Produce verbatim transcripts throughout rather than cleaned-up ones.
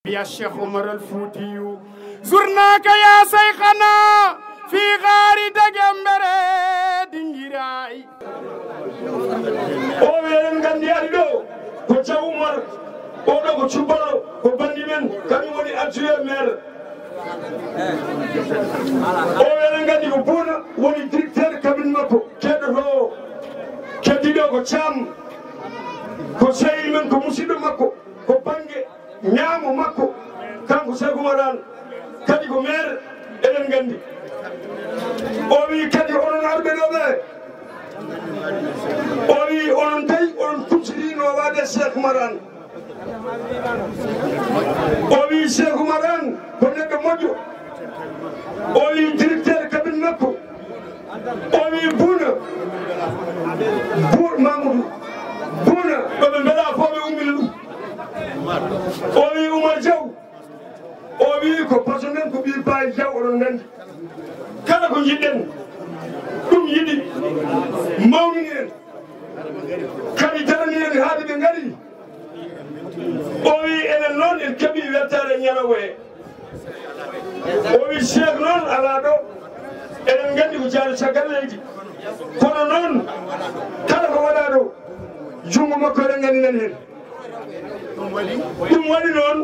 يا شيخ عمر الفوتي، زرناك يا شيخنا في غار دجنبري دنجراي. O wi eɗen nganndi ari ɗo ko Thiaw Oumar, oɗo ko cubbalo, ko banndi men, kañum woni adjoint maire. O wi eɗen nganndi ko Bouna woni directeur cabinet makko, keɗoto o. Keddiɗo ko Thiam, ko sehil men, ko musidɗo makko, ko bannge ñaamo makko, kanko Cheikh Oumar Anne, kadi ko maire, eɗen nganndi. O wi kadi onon arɓe ɗo ɓe, o wi onon tawi onon kuccitiino waade Cheikh Oumar Anne. O wi Cheikh Oumar Anne ko neɗɗo moƴƴo. O wi directeur cabinet makko. O wi Bouna, Bouna Mamoudou, Bouna, ɗo ɓe mbeɗa fof ɓe ummina ɗum. O wi Oumar Diaw, o wi ko paso men ko ɓii Baye Diaw, oɗon nganndi. Kala ko njiɗɗen, ɗum yiɗi mawnini en. Kadi darani en haade ɓe ngari. O wi enen noon en keɓi weltaare ñalawma he. O wi Cheikh noon alaa ɗo. Eɗen nganndi ko jaari caggal leydi. Kono noon kala ko waɗaa ɗo, junngo makko eɗen nganndi nani heen. Ɗum waɗi noon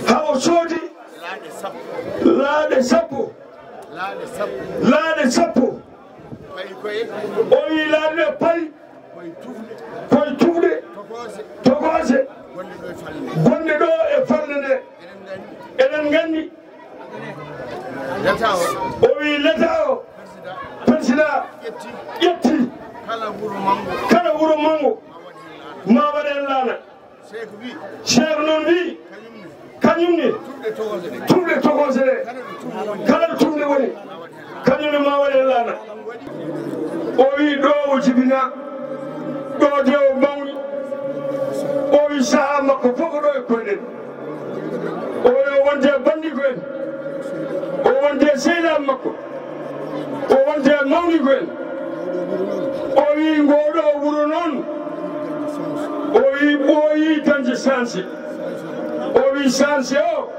haa o soodi laaɗe sappo. Laaɗe sappo. O wi laaɗe payi. Koye tufɗe. Tokoose. Gonɗe ɗo e falnde nde. Eɗen nganndi. O wi leta o. Président. Ƴetti. Kala wuro manngo. Ma waɗ heen laana. Cheikh noon wi, kañum ne, tumɗe tokoose ɗe, kala ɗo tumɗe woni, kañum ne ma waɗ heen laana. O wi ɗo o jibina, ɗo de o mawni. O wi sahaa makko fof ko ɗo e koyɗen. O wi o wonde e banndiiko en, o wonde e sehilaaɓe makko. O wonti e mawni ko en. O wi ngoo ɗoo wuro noon. O wi ɓooyi dañde sanse. O wi sanse o.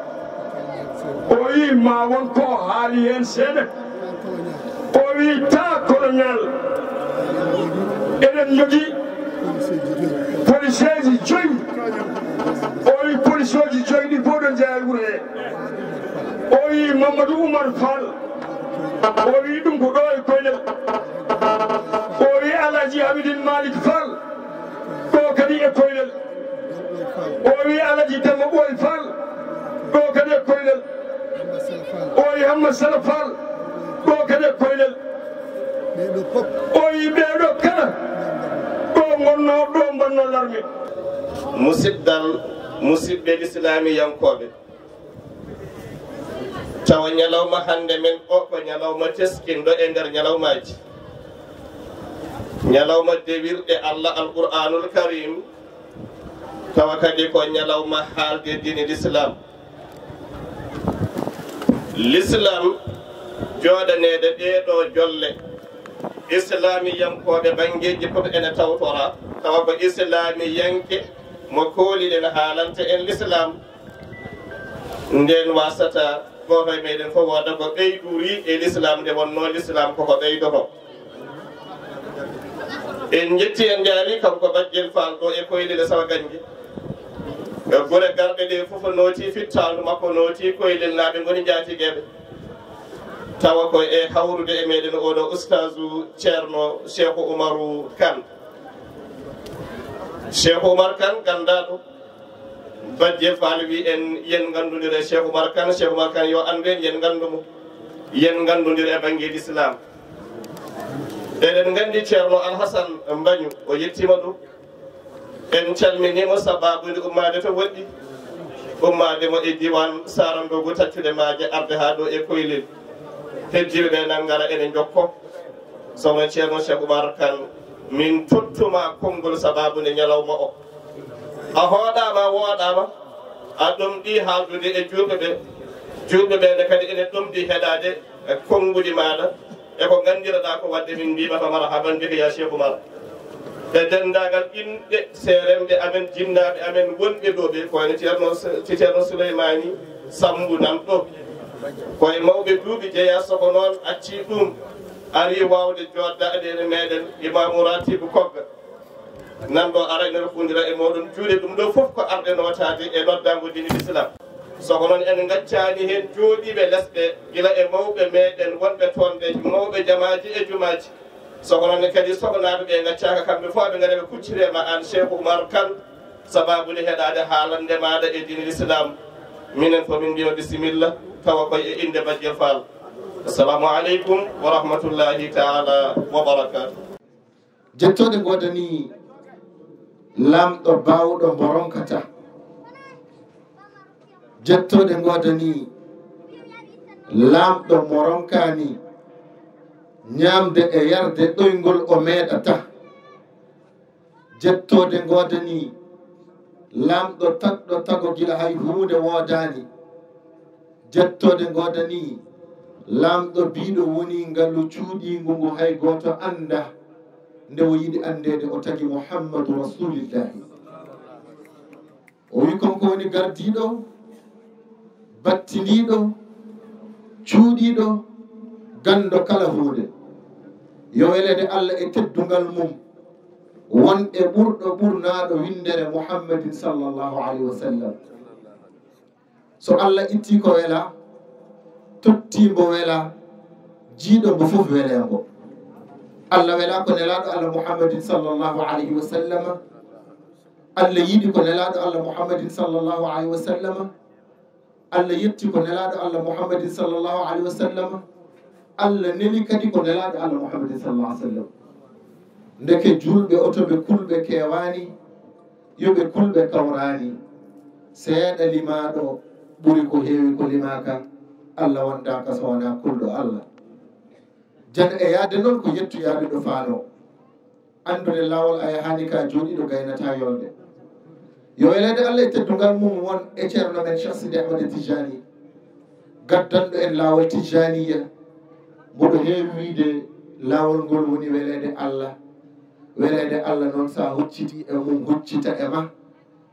O wi ma won ko haali heen seeɗa. O wi ta colonial. Eɗen njogii policeeji joyi. O wi policeeji joyi ɗi fof ɗo jeyaa e wuro he. O wi Mamadou Oumar Fall. O wi ɗum ko ɗo e Koylel. O wi Alhaji Hamidine Malick Fall, ɗo kadi e Koylel. O wi Alhaji Demba Ɓooy Fall, ɗo kadi e Koylel. O wi Hamma Sala Fall, ɗo kadi e Koylel. O wi ɓee ɗo kala ɗo ngonno, ɗo mbanno larme. Musiddal, musiɓɓe lislaamiyankooɓe. Tawa ñalawma hannde men o ko ñalawma teskinɗo e nder ñalawmaaji. Ñalawma dewirɗe Allah Alqur'aanul Kariim, tawa kadi ko ñalawma haalde diine Lislaam. Lislaam jooɗaneede ɗee ɗoo jolle, Islaamiyankooɓe banngeeji fof ene tawtora, tawa ko Islaamiyanke mo kooliɗen haalanta en Lislaam. Ndeen wasata gooto e meɗen fof wooda ko ɓeyduri e Lislaam, nde wonnoo Lislaam koko ɓeydoto. En njetti, en njaari kanko Bajjel Faal ɗo e Koylel e Sawa Gannge. E gure garɗe ɗe fof nooti fittaandu makko, nooti Koylel naaɓe ngoni njaatigeeɓe. Tawa ko e hawrude e meɗen oɗo ustaazu Ceerno Seeku Umaru Kan. Seeku Umar Kan ganndaaɗo. Bajje Faal wi en, yen nganndondire Cheikh Oumar Kane, Cheikh Oumar Kane yo anndu en, yen nganndu mo, yen nganndondire e bannge Lislaam. Eɗen nganndi Ceerno Alhasan Mbañu, o yettiima ɗum. En calminiimo sabaabu nde ummaade to Woɗɗi, ummaade mo e diiwaan Sarandogu, taccude maaje arde haa ɗo e Koylel. Heddiiɓe ɓe nanngara ene njokko. Sohna Ceerno Cheikh Oumar Kane, min tottuma konngol sabaabu nde ñalawma o. A hooɗaama, a wooɗaama, a ɗomɗii haaldude e juulɓe ɓe. Juulɓe ɓe ne kadi ene ɗomɗii heɗaade e konnguɗi maaɗa e ko nganndirɗaa ko. Waɗde min mbiima ko marhaban bika ya Cheikh Oumar. E denndaangal inɗe seeremɓe amen, jinnaaɓe amen wonɓe ɗo ɓe, ko wayno Ceerno, Ceerno Suleymaani Sammbu nan ɗo. Ko e mawɓe duuɓi jeyaa, so ko noon accii ɗum, arii waawde jooɗdaade e meeɗen, Imaamu Ratibu Kogga. Nan ɗo ara ene rokondira e mooɗon juuɗe, ɗum ɗo fof ko arde nootaade e noddaango diine Islam. So ko noon en ngaccaani heen jooɗiiɓe lesɗe, gila e mawɓe meeɗen wonɓe toon ɓe, mawɓe jamaaji e jumaaji. So ko noon ne kadi soɓo naatɓe ɓe ngaccaaka kamɓe fof, ɓe ngara ɓe kuccire ma aan Cheikh Oumar Kane, sababu nde heɗaade haalande maaɗa e diine Islam. Minen fof min mbiya bisimilla, tawa koye e innde Bajjel Fall. Assalamu aleykum wa rahmatullahi taala wa barakatuh. Jettooɗe ngoodanii Laamɗo baawɗo mo ronkataa. Jettooɗe ngoodanii Laamɗo mo ronkaani ñaamde e yarde ɗoyngol o meeɗataa. Jettooɗe ngoodanii Laamɗo tagɗo tago gila hay huunde woodaani. Jettooɗe ngoodanii Laamɗo biiɗo woni ngalu cuuɗiingu ngu hay gooto anndaa. Nde o yiɗi anndeede, o tagi Muhammadu Rasulillahi. O wi kon ko woni gardiiɗo, battindiiɗo, cuuɗiiɗo, ganndo kala huunde. Yo weleede Allah e teddungal mum won e ɓurɗo ɓurnaaɗo winndere Muhammadin sallallahu alayhi wa sallam. So Allah ittii ko welaa, tottii mbo welaa, jiiɗo mbo fof welee mbo. Allah welaa ko Nelaaɗo Allah Muhammadin sallallahu alayhi wa sallam. Allah yiɗi ko Nelaaɗo Allah Muhammadin sallallahu alayhi wa sallam. Allah yetti ko Nelaaɗo Allah Muhammadin sallallahu alayhi wa sallam. Allah neli kadi ko Nelaaɗo Allah Muhammadin sallallahu alayhi wa sallam. Ndeke juulɓe oto ɓe kulɓe keewaani, yo ɓe kulɓe kawraani. Seeɗa limaaɗo ɓuri ko heewi ko limaaka. Allah wondaaka so wonaa kulɗo Allah. Jana e yahde noon ko yettoyaade ɗo faanoo. Anndude laawol a yahaani ka jooɗiiɗo gaynataa yolde. Yo weleede Allah e teddungal mum won e ceerno men Cheikh Sidi Ahmad Tijani, gaddanɗo en laawol Tijaniya, mboɗo heewi wiyde laawol ngol woni weleede Allah. Weleede Allah noon, so a huccitii e mum, huccita e ma.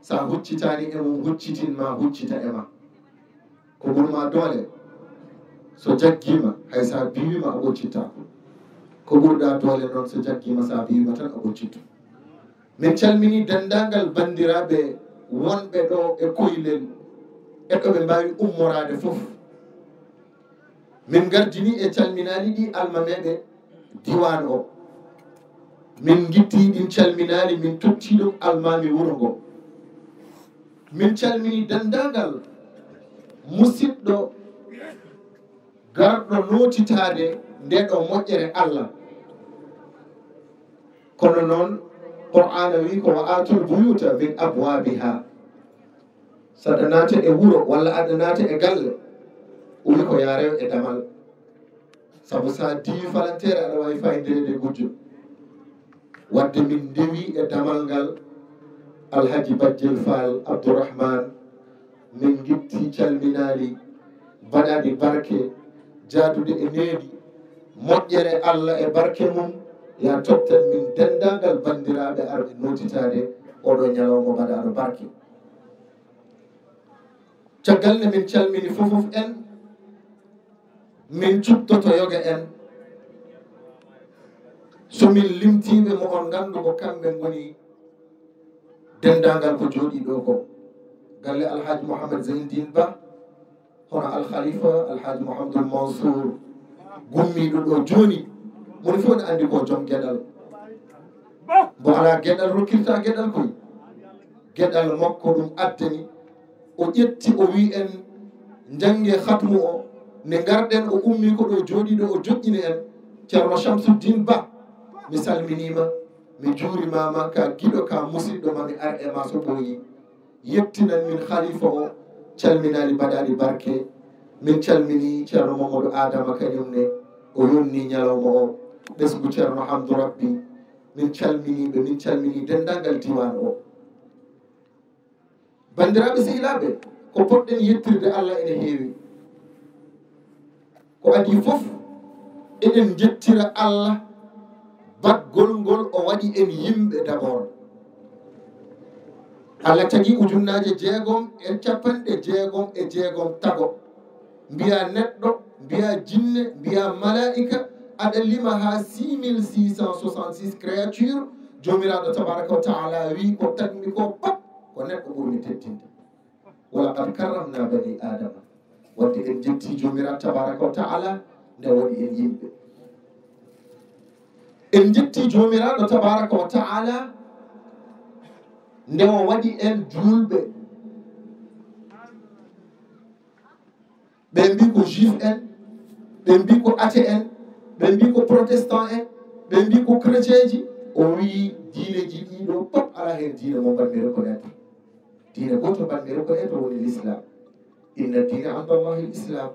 So a huccitaani e mum, huccitin ma, huccita e ma. Ko ɓur ma doole, so jaggii ma, hay so a biiwii ma, a ɓoccitaako. Ko ɓurɗaa doole noon, so jaggii ma, so a biiwii ma tan, a ɓoccitto. Min calminii denndaangal banndiraaɓe wonɓe ɗo e Koylel, e ɗo ɓe mbaawi ummoraade fof. Min ngardinii e calminaali ɗi almameeɓe diiwaan o. Min ngittii ɗin calminaali, min tottii ɗum almaami wuro ngo. Min calminii denndaangal musiɗɗo garɗo nootitaade ndee ɗoo moƴƴere Allah. Kono noon, Qur'aana wiyi ko: "Wa aatul buyuuta min abwaabihaa." So aɗa naata e wuro walla aɗa naata e galle, o wi ko yaa rew e damal. Sabu so a diwi falanteere, aɗa waawi fayindireede e gujjo. Wadde min ndewi e damal ngal, Alhaji Bajjel Faal Abdourahmane, min ngitti calminaali baɗaaɗi barke, jaaduɗe e needi, moƴƴere Allah e barke mum, yaa tottan min denndaangal banndiraaɓe arɓe nootitaade oɗo ñalawma baɗaaɗo barke. Caggal nde min calmini fofof en, min cuttoto yoga en. So min limtiiɓe mo on nganndu ko kamɓe ngoni denndaangal ko jooɗii ɗo ko. Galle Alhaji Mouhamed Zeyndine Ba, hono Alkhalifa Alhaji Mouhamadul Mansour gummiiɗo ɗo jooni, moni fof ne anndi ko joom geɗal. Mbo alaa geɗal rokkirta geɗal koy. Geɗal makko ɗum addani. O ƴetti, o wi en, njannge khatmu o, nde ngarɗen, o ummi ko ɗo jooɗiiɗo, o joƴƴini en. Ceerno Shamsuddin Ba, mi salminiima, mi juurimaama, ka giɗo, ka musiɗɗo, ma mi ar e ma so ɓooyi. Yettinan min khalifa o, calminaali baɗaaɗi barke. Min calmini Ceerno Mamadou Adama kañum ne, o yonni ñalawma o, ɓesngu Ceerno Hamdou Rabbi. Min calmini ɓe, min calmini denndaangal diiwaan o. Banndiraaɓe sehilaaɓe, ko potɗen yettirde Allah ene heewi. Ko adii fof, eɗen njettira Allah Baɗgol ngol o waɗi en yimɓe d'abord. Allah tagi ujunnaaje jeegom e capanɗe jeegom e jeegom tago. Mbiya neɗɗo, mbiya jinne, mbiya malaa'ika, aɗa lima haa six mille six cent soixante-six créature, Joomiraaɗo tabaaraka wa ta'ala wi ko tagmi ko pop ko neɗɗo ɓurmi teddinde. Wa laqad karramna bani Adama. Wadde en jetti Joomiraaɗo tabaaraka wa ta'ala nde waɗi en yimɓe. En jetti Joomiraaɗo tabaaraka wa ta'ala nde o waɗi en juulɓe. Ɓe mbi ko juif en, ɓe mbi ko athée en, ɓe mbi ko protestant en, ɓe mbi ko chrétienji. O wi diineji ɗiɗo pop ala hen diine mo mbanmi reconnaître. Diine gooto mbanmi reconnaître woni l'islam. Inna diina inda Allahi l-islam.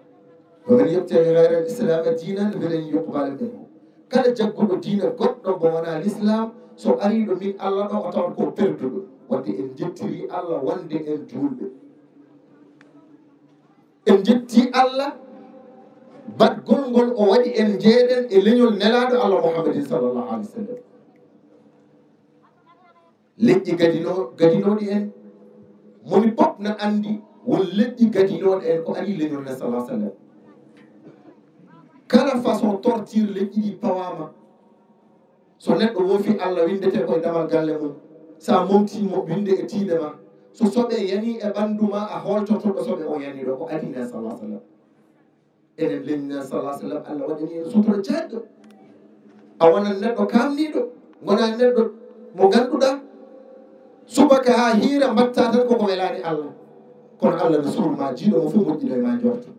Wa man yabtaghi ghayra l-islami dinan falan yuqbala minhu. Kala jagguɗo diine goɗɗo mo wona l'islam, so ariɗo min Allah ɗo, o tawat ko perduɗo. Wadde en jettiri Allah wonde en juulɓe. En jetti Allah baɗgol ngol o waɗi en jeeɗen e leñol Nelaaɗo Allah Muhammadin sallallahu alaihi wasallam. Leƴƴi gadino-, gadinooɗi en, moni pop na anndi won leƴƴi gadinooɗe en ko ari leñol Nelaaɗo sallallahu alaihi wasallam. Kala façon torture leƴƴi ɗi pawaama. So neɗɗo woofi Allah, winndete koye damal galle mum. Sa momti mo, winnde e tiinde ma. So soɓe yani e ɓanndu ma, a hooltoto ɗo soɓe o yani ɗo, ko adii Nelaaɗo sallallahu alaihi wasallam. Enen leñol Nelaaɗo sallallahu alaihi wasallam, Allah waɗani en sutura jaajɗo. A wonan neɗɗo kaamniiɗo, ngona neɗɗo mo ngannduɗaa, subaka haa hiira mbaɗta tan koko welaani Allah. Kono Allah no suur ma, jiiɗo mo fof moƴƴino e ma njorto.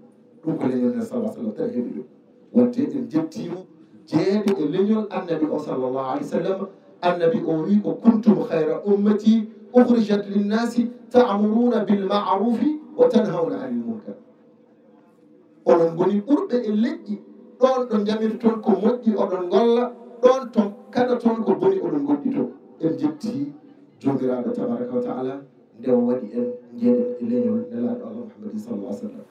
Ɗum ko leñol Nelaaɗo sallallahu alaihi wasallam tan heɓi ɗum. Wadde en jettiima jeeɗe e leñol Annabi o sallallahu alaihi wasallam. Annabi o wi ko: "Kuntum khayra ummati ukhrijat linnasi ta'muruna bil ma'rufi wa tanhawna anil munkar." Onon ngoni ɓurɓe e leƴƴi, ɗon ɗo njamirton ko moƴƴi oɗon ngolla, ɗon to kaɗaton ko boni oɗon ngoɗɗito. En jetti Joomiraaɗo tabaraka wa ta'ala nde o waɗi en jeeɗen e leñol Nelaaɗo Allah Muhammadin sallallahu alaihi wasallam.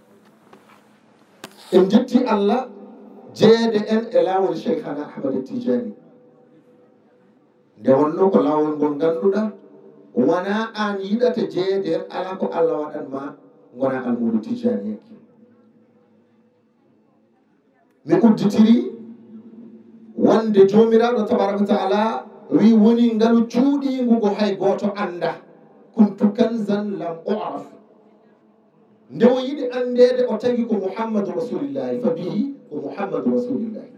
En jetti Allah jeeɗe en e laawol Cheikhana Ahmad Tijani. Nde wonno ko laawol ngol ngannduɗaa, wonaa aan yiɗata jeeɗe en, alaa ko Allah waɗan ma ngona almuudo Tijani en. Mi udditiri wonde Joomiraaɗo tabaraka wa ta'ala wi woni ngalu cuuɗiingu ngu hay gooto annda. Kuntu kanzan lam u'raf. Nde o yiɗi anndeede, o tagi ko Muhammadu Rasulillahi, fa bihi ko Muhammadu Rasulillahi.